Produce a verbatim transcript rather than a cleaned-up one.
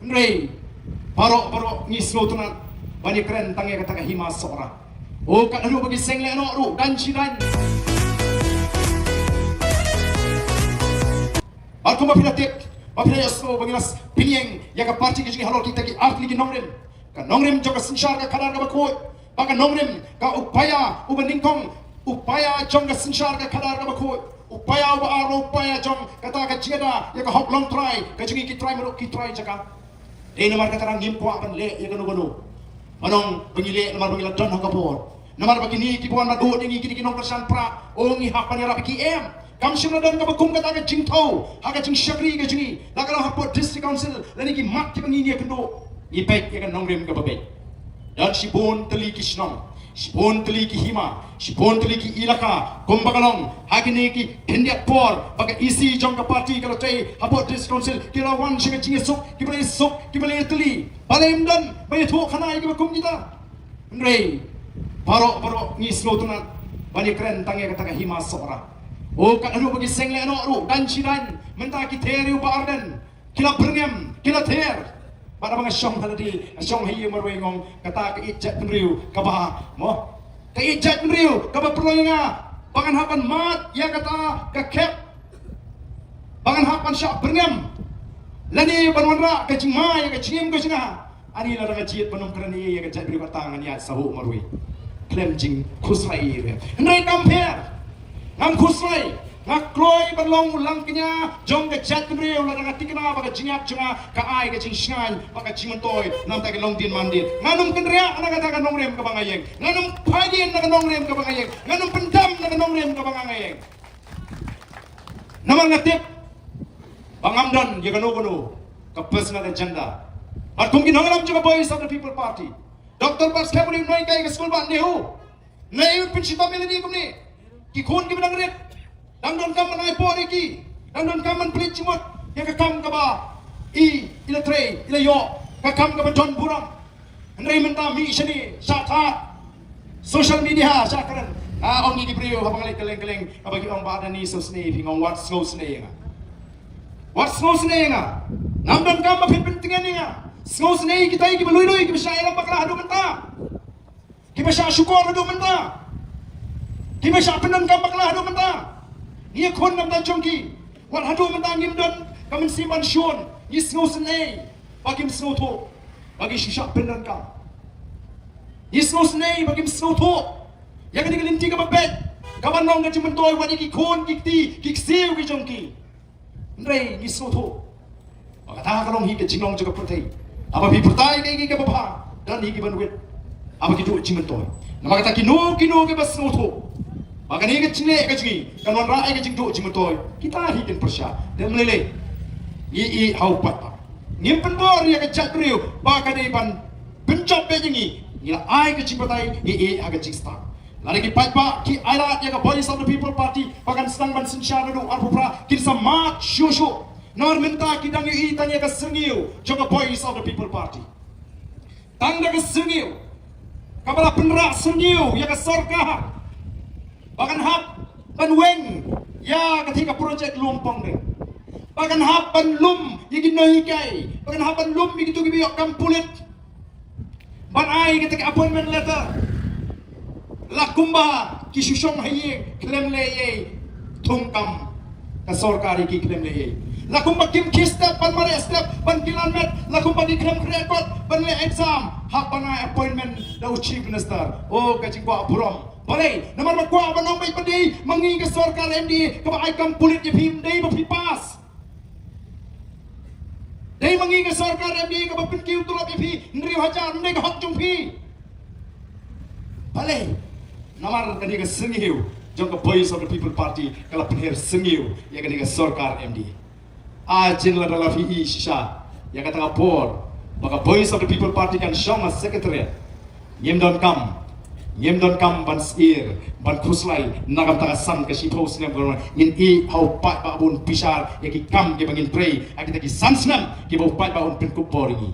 Hynrei baroh baroh ngi sngewtynnat ban ïakren tang ïa kata ka Hima Sohra. O, kat haduh ba ki seng leh noh ruh, dang shi dang. Bad kumba phi la tip, ba phi la ïohsngew ba ngi la pynïeng ïa ka party ka jong ngi halor kita ki artylli ki nongrim. Ka nongrim jong ka synshar ka khadar kaba khuid, bad ka nongrim ka upaya uba nyngkong, upaya jong ka synshar ka khadar kaba khuid, upaya uba ar, upaya jong kata ka jingada ïa ka hok longtrai ka jong ngi ki trai mruk, ki trai jaka. Dei namar kata ngi ngim kwah ban leh ïa kano kano. Ban ong ba ngi leh namar ba ngi la don ha ka bor. Namar ba kine kiba wan ban duh ïa ngi, kine ki nongkyrshan prah, o, ngi hap ban ïarap ïa ki, em. Kam shym la don kaba kum kata ka jingthew ha ka jingshakri ka jong ngi, la ka long hapoh District Council lane ki mat kiba ngi ïakynduh. Ngi peit ïa ka nongrim kaba beit. Don shibun tylli ki shnong, shibun tylli ki hima, shibun tylli ki elaka, kumba ka long ha kine ki khyndiat por ba ka E C jong ka party ka la trei hapoh District Council, ki la wan sha ka jingïasuk, kiba la ïasuk, kiba la ïatylli. Balei ym don ba ïathuh khana ïa kiba kum kita? Hynrei baroh baroh ngi sngewtynnat ban ïakren tang ïa kata ka Hima Sohra. O, kat haduh ba ki seng leh noh ruh, dang shi dang, mynta ki ther ïa u Bah Ardent. Ki la byrngem, ki la ther. Bad haba nga shong ha lade, nga shong ha ïing marwei, nga ong kata ka ïeit jaitbynriew kaba, mo, ka ïeit jaitbynriew kaba pynlong ïa nga ba ngan hap ban mad ïa kata ka khep, ba ngan hap ban shah byrngem, lane ban wanrah ka jingma ïa ka jingim ka jong nga. Ani lada nga jied ban ym kren ïa ka jaitbynriew, kata ngan ïaid sahuh marwei khlem jingkhuslai ïa i re. Hynrei kam pher, ngam khuslai. Nga kloi ban long u langkñia jong ka jaitbynriew lada nga tikna ba ka jingïap jong nga ka ai ka jingshngaiñ bad ka jingmyntoi na ka bynta ki longdien mandien. Ngan ym kynriah na kata ka nongrim kaba nga ïeng. Ngan ym phai dien na ka nongrim kaba nga ïeng. Ngan ym pyndam na ka nongrim kaba nga ïeng. Namar nga tip ba ngam don ïa kano kano ka personal agenda. Bad kum ki nongïalam jong ka Voice of the People Party, Doctor Batskhem u dei u nonghikai ka skul bah NEHU. Ngi pynshitom ïa lade kumne. Ki khun kiba dang rit, dang donkam ban ai por ïa ki, dang donkam ban pynleit jingmut ïa ka kam kaba i, i la trei, i la ïoh, ka kam kaba don burom. Hynrei mynta mih shane shah thad social media, shah kren. Nga ong ïa ki briew haba nga leit kylleng kylleng, haba ki ong Bah Ardent, sngewsynei ïa phi, nga ong wat sngewsynei ïa nga. Wat sngewsynei ïa nga. Ngam donkam ba phin pyntngen ïa nga. Sngewsynei ïa kita kiba lui lui, kiba shah ïalam bakla haduh mynta, kiba shah shukor haduh mynta, kiba shah pyndonkam bakla haduh mynta. Ngi ïakhun na ka bynta jong ki. Wat haduh mynta ngim don ka mynsiem ban shun. Ngi sngewsynei ba kim sngewthuh ba ki shu shah pyndonkam. Ngi sngewsynei ba kim sngewthuh ïa kane ka lynti kaba beit, kaba long ka jingmyntoi wat ïa ki khun ki kti ki ksiew ki jong ki. Hynrei ngi sngewthuh ba kata ka long hi ka jinglong jong ka pyrthei. Haba phi pyrta ïa kaei kaei kaba bha, don hi kiban wit, haba ki duh jingmyntoi. Namar kata kino kino kiba sngewthuh ba kane ka jingleh ka jong ngi kan wanrah ïa ka jingduh jingmyntoi, kita hi kin pyrshah. Dei ym lei lei. Ngi ïeit ha u paidbah. Ngim pynbor ïa ka jaitbynriew ba ka dei ban pynjop beit ïa ngi. Ngi la ai ka jingbatai, ngi ïeit ha ka jingstad. Lada ki paidbah ki ailad ïa ka Voice of the People Party ba kan sdang ban synshar naduh arphew phra, kin sa mad shuh shuh. Namar mynta ki dang ïohi tang ïa ka syrngiew jong ka Voice of the People Party. Tang da ka syrngiew kaba la pynrah syrngiew ïa ka sorkar ba kan hap ban weng ïa kata ka projek Lumpong Ring, ba kan hap ban lum ïa ki nonghikai, ba kan hap ban lum ïa kito kiba ïoh kam pulit, ban ai kata ka appointment letter. La kumba ki shu shong ha ïing khlem leh ei ei, thung kam ka sorkar ïa ki khlem leh ei ei. La kumba kim khie step ban mareh step ban kilan met, la kumba ki khlem khreh kot ban leh exam, hap ban ai appointment da u Chief Minister. O, ka jingkwah burom. Balei? Namar ba kwah ban ong beit ba dei ma ngi ka sorkar M D A kaba ai kam pulit ïa phi, ym dei ba phi pass. Dei ma ngi ka sorkar M D A kaba pynkiew tulop ïa phi, hynriew hajar, ym dei ka hok jong phi. Balei? Namar kane ka syrngiew jong ka Voice of the People Party ka la pynher syrngiew ïa kane ka sorkar M D A. Ai jin lada la phi i shisha ïa kata ka por ba ka Voice of the People Party kan shong ha Secretariat, ngim donkam, ngim donkam ban syier, ban khuslai na ka bynta ka san ka shiphew snem ka, ngin ïeh ha u paidbah ba un bishar ïa ki kam kiba ngin trei ha kita ki san snem kiba u paidbah un pynkup bor ïa ngi.